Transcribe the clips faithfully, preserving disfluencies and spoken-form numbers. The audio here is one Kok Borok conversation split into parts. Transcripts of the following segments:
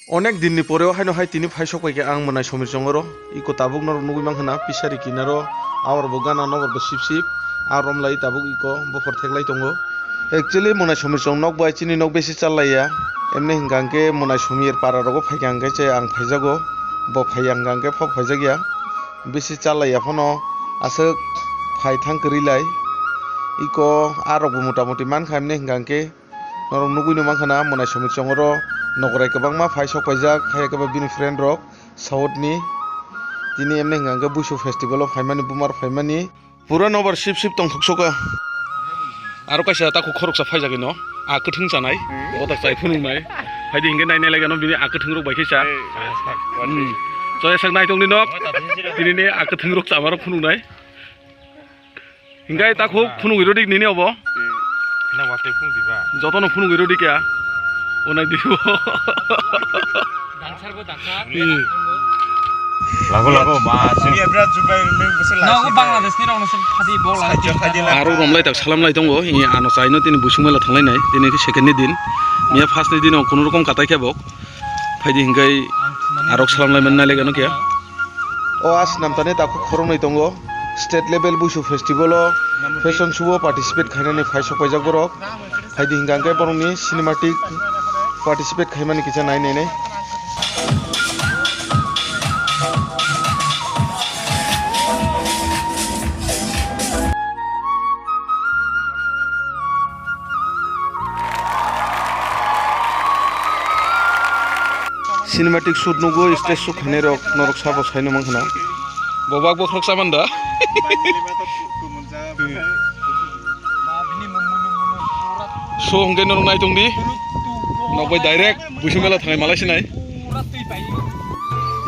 Onek din ni pore o haino hai tini phai sok pai khe ang Mwnai Somir Chongoro. Iko tabuk norok nugui mankha na, fishery kinaro, aor bo gana nobor bo sip sip, a romlai tabuk iko bophor theklai tongo. Actually Mwnai Somir Chong nok bai chini nok besi challaiya, emni hwnkha hwnkhe Mwnai Somir para rogo phaikha hwnkhe se ang phaijago, bo phaiya hwnkha hwnkhe phok phaijakya, besi challaiya phano aswk phai thang kwrwi lai. Iko a rok bo mota moti mankha, emni hwnkha hwnkhe norok nugui no mankha na, Mwnai Somir Chongoro nogorai kwbangma phai sok paijak, hai khe bo bini friend rok south ni. Tini emni hwnkha hwnkhe Buisu festival o phaimani, bumar phaimani. Pura nobar sip sip tongthok soka. Aro kaisa takhuk khoroksa phaijak ino, a kwthwng chanai, hmm, bothak chai phunuknai. Phaidi hwnkhe nai nai lai gano bini a kwthwng rok bai khe cha. Hmm. Choya sak nai tongdi nok, tini ni a kwthwng rok chama rok phunuknai. Hingkai takhuk phunugwi rwdik nini obo. Na watwi phunugdi ba? Jotono phunugwi rwdik ya. Onai dibo. Dangsar bo dangsar. Hmm. Lago, lago, ma, sing. Iya, bra, jubai, nung, bese lai. Nogo Bangladesh ni rok no se phadi bol lai. Sajjo, sajjo, lai. Aro romlai tak salam lai tongo. Ini ano chaino tini busung mela thanglai nai. Tini ke second ni din. Miya first ni din o kono rokom katai khe bok. Phaidi hingkai arok salam lai man nai lai gano kya. O as nam tani takhuk khoroknwi tongo. State level Buisu festival o fashion show o participate khainani phai sok paijak borok. Phaidi hingka hingke borokni cinematic participate khaimani kisa nai nai nai. Cinematic shoot nugwi stage show khainai rok norok sabo saino mankha na. Bo bak bo khoroksa man da. Show hwnkhe norok nai tongdi. Nok bai direct Buisu mela thangai malai sinai.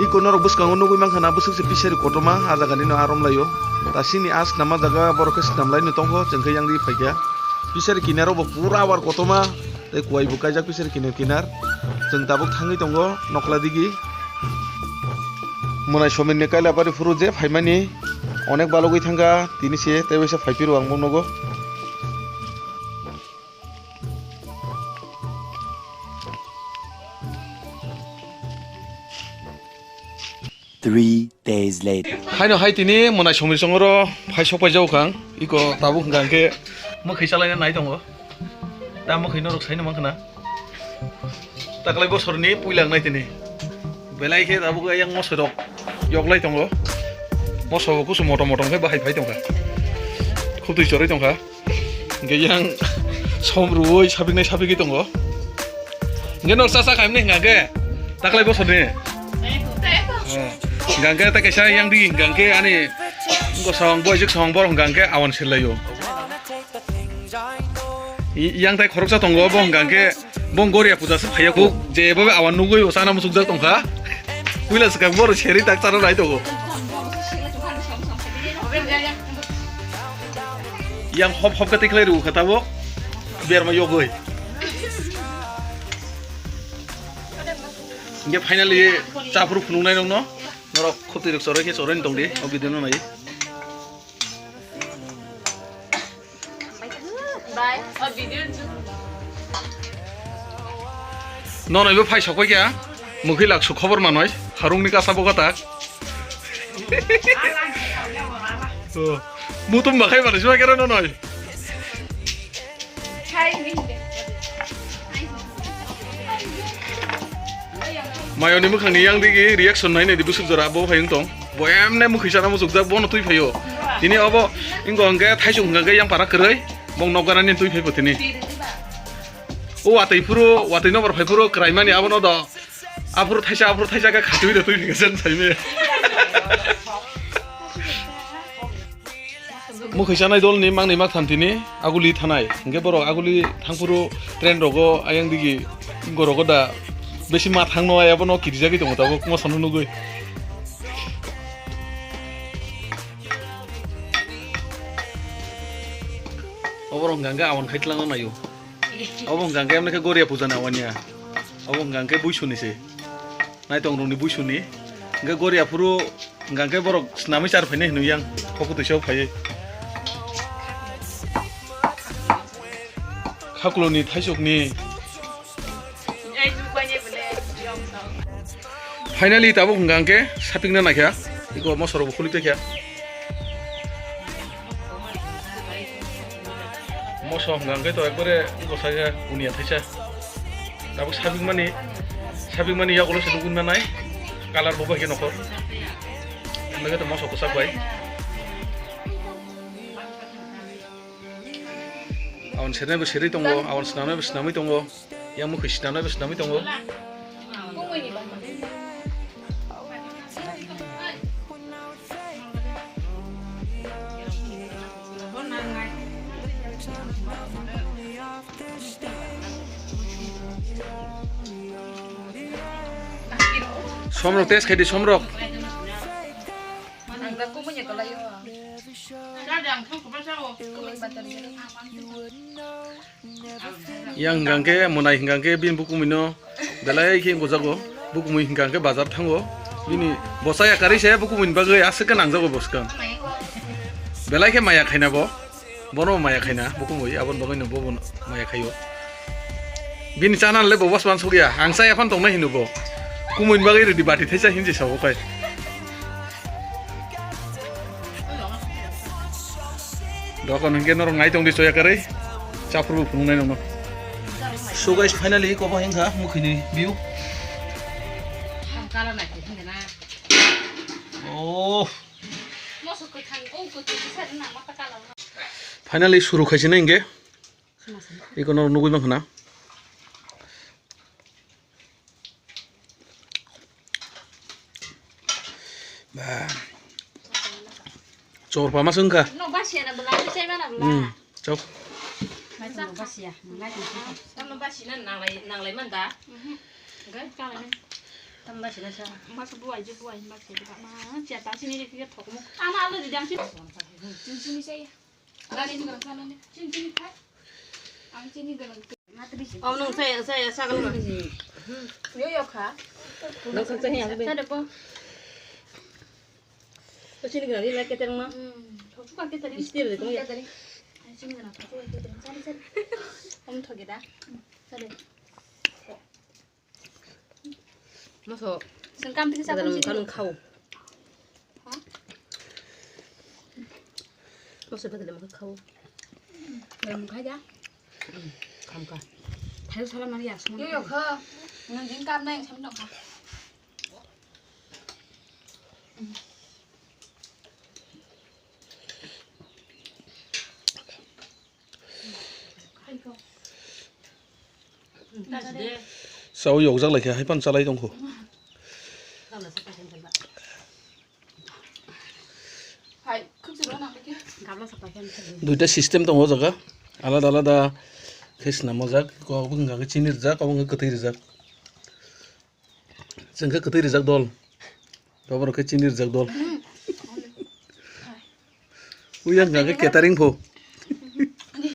Iko norok bwskango nugwi mankha na, bwswk se fishery kotorma ah jaga nino arom laio. Ta sini as nama jaga borok khe snam lai no tongkho, chwng khe yang ri phaikha. Fishery kinaro bo pura war kotorma. Tei kuwai bo kaijak fishery kinar kinar. Chwng tabuk thangwi tongo nokla digi. Mwnai Somirni Kailabari phuru je phaimani onek balogwi thangkha, tini se tei waisa phaiphiro ang bo nogo. Three days later. Haino hai tini Mwnai Somir Chongoro phai sok paijak ang. Iko tabuk hwnkha hwnkhe mwkhwi chalaina nai tongo. Ta mwkhwi norok saino mankha na. Taklai bosorni puila wngnai tini. Belai khe tabuk ayang moso rok yoklai tongo. Moso bo kusu motom motom khe bahai phai tongkha. Khutui chorwi tongkha. Hingke yang som ruoi sabiknai sabikgwi tongo. Hingke nok cha cha khaimani hingka khe taklai bosorni. Hingka khe ta kaisa yang di hingka khe ani bosong boijik song borok hingka khe awan sirlaio. Yang tai khoroksa tongo bo hingka khe bo goria puja se phaiya kuk je bo awan nugui o chana musukjak tongkha. Puila swkang borok seri tak chana nai tongo. Yang hop hop khe tikhlai rw kha tabuk. Berma yogwi. Hingke finally chaphuru phunuknai nokno. Norok khotwi rok choroi khe choroi tongdi o video no nai. Bye. O video. Nonoi bo phai sokoi kya. Mukhi laksu khobor manoi. Harungni kasa boga tak. Oh. Mutum bakhai mani sima kera nonoi. Mayoni mukhangni yang digi reaction nai nai di busuk jora bo phai wng tong. Bo emne mukhi sana musuk jak bono twi phaio. Tini obo ingo hwnkhe thaisuk hwnkhe yang para kwrwi. Bong nok ganani twi phai bo tini. O watwi phuru, watwi nobar phai phuru kwrai mani abono do. Aphuru thaisa, aphuru thaisa khe khatwi do twi phai khe sen sai me. Mwkhwi chanai dolni mangni maktham tini aguli thanai. Hingke borok aguli thangphuru train rogo ayang digi gorogo da besi ma thangno ai abono kirijagwi tongo tabuk mosono nugui. Oborok hingka hingke awan khai tlangna naio. Obo hingka hingke emne khe Goria puja ni awan ya. Obo hingka hingke buisuni se. Naitongrokni buisuni. Hingke Goria phuru hingka hingke borok snamwi char phainai hinwi yang. Khokutwi se phaiwi. Khakloni thaisokni. Finally, tabuk hwnkha hwnkhe sapikna naikha, iko mosorokbo khulip tongkha. Moso hwnkha hwnkhe to ekbare iko saja uniya thaisa. Tabuk sapikmani, sapikmani yagulo se nugwi manai, colour bo bai khe nokhor. Hwnkhe to moso kwchak bai. Aboni sernai bo serwi tongo, aboni swnamnai bo swnamwi tongo. Yang mukhui swnamnai bo swnamwi tongo. Somrok test khaidi, somrok. Yang hwnkha hwnkhe, mwnai hwnkha hwnkhe, bini bukumui no belai khe wngkuk jago. Bukumui hwnkha hwnkhe bazar thango. Bini bwsa yakarwi se bukumui ni bagwi aswk khe nangjago bwskang. Belai khe maya khaina bo. Bono maya khaina bukumui, aboni bagwi no bo bono maya khaio. Bini channel le bo bosman sokya. Ang chaya phano tongnai hino bo. Kumui ni bagwi rwdi bati thaisa hinwi sago khai. Dokon hwnkhe norok nai tongdi soya karwi. Chaphuru bo phunuknai nokno. So guys, finally kobo hwnkha mukhini view. Oh. Finally suru khaisina hwnkhe. Iko norok nugwi mankha na. Ba. Chorpa ma swngkha. No basiya na bwla, sai mana bwla. Hmm. Chok. Mai chak basiya, ngai tong. Tamo basi na nanglai, nanglai man da. Mhm. Gai kala ne. Tamo basi na sa. Mas buai je buai, mas je buai. Ma, cia ta sini dia thok mo. Ama alu di dang sini. Sini sini saya. Ada sini kalau sana nih. Sini sini kai. Ang sini dalam. Oh, nung saya, saya, saya kalau. Yo, yo, kha. Nung saya, saya, saya. Saya depo. Sini kena ni lagi terang mah. Hmm, thok suka kita di. Isti deh, kamu ya. Sini kena thok suka kita. Sini, sini. Om thok kita. Sini. Moso. Sengkam tiki sakam sini. Kan kau. Moso pada lama kau. Dalam kai ya. Kam ka. Thayo salam mari ya. Yo yo kha. Nang jing kam nang sam dong kha. Sao yokjak laikha, hai pan chalai tongkho. Duita system tongo o jaga, alada alada khe swnam o jak, kok bwkha khe chini rijak, kok bwkha khe kwtwi rijak. Chwng khe kwtwi rijak dol. Boborok khe chini rijak dol. Uyang khe catering pho.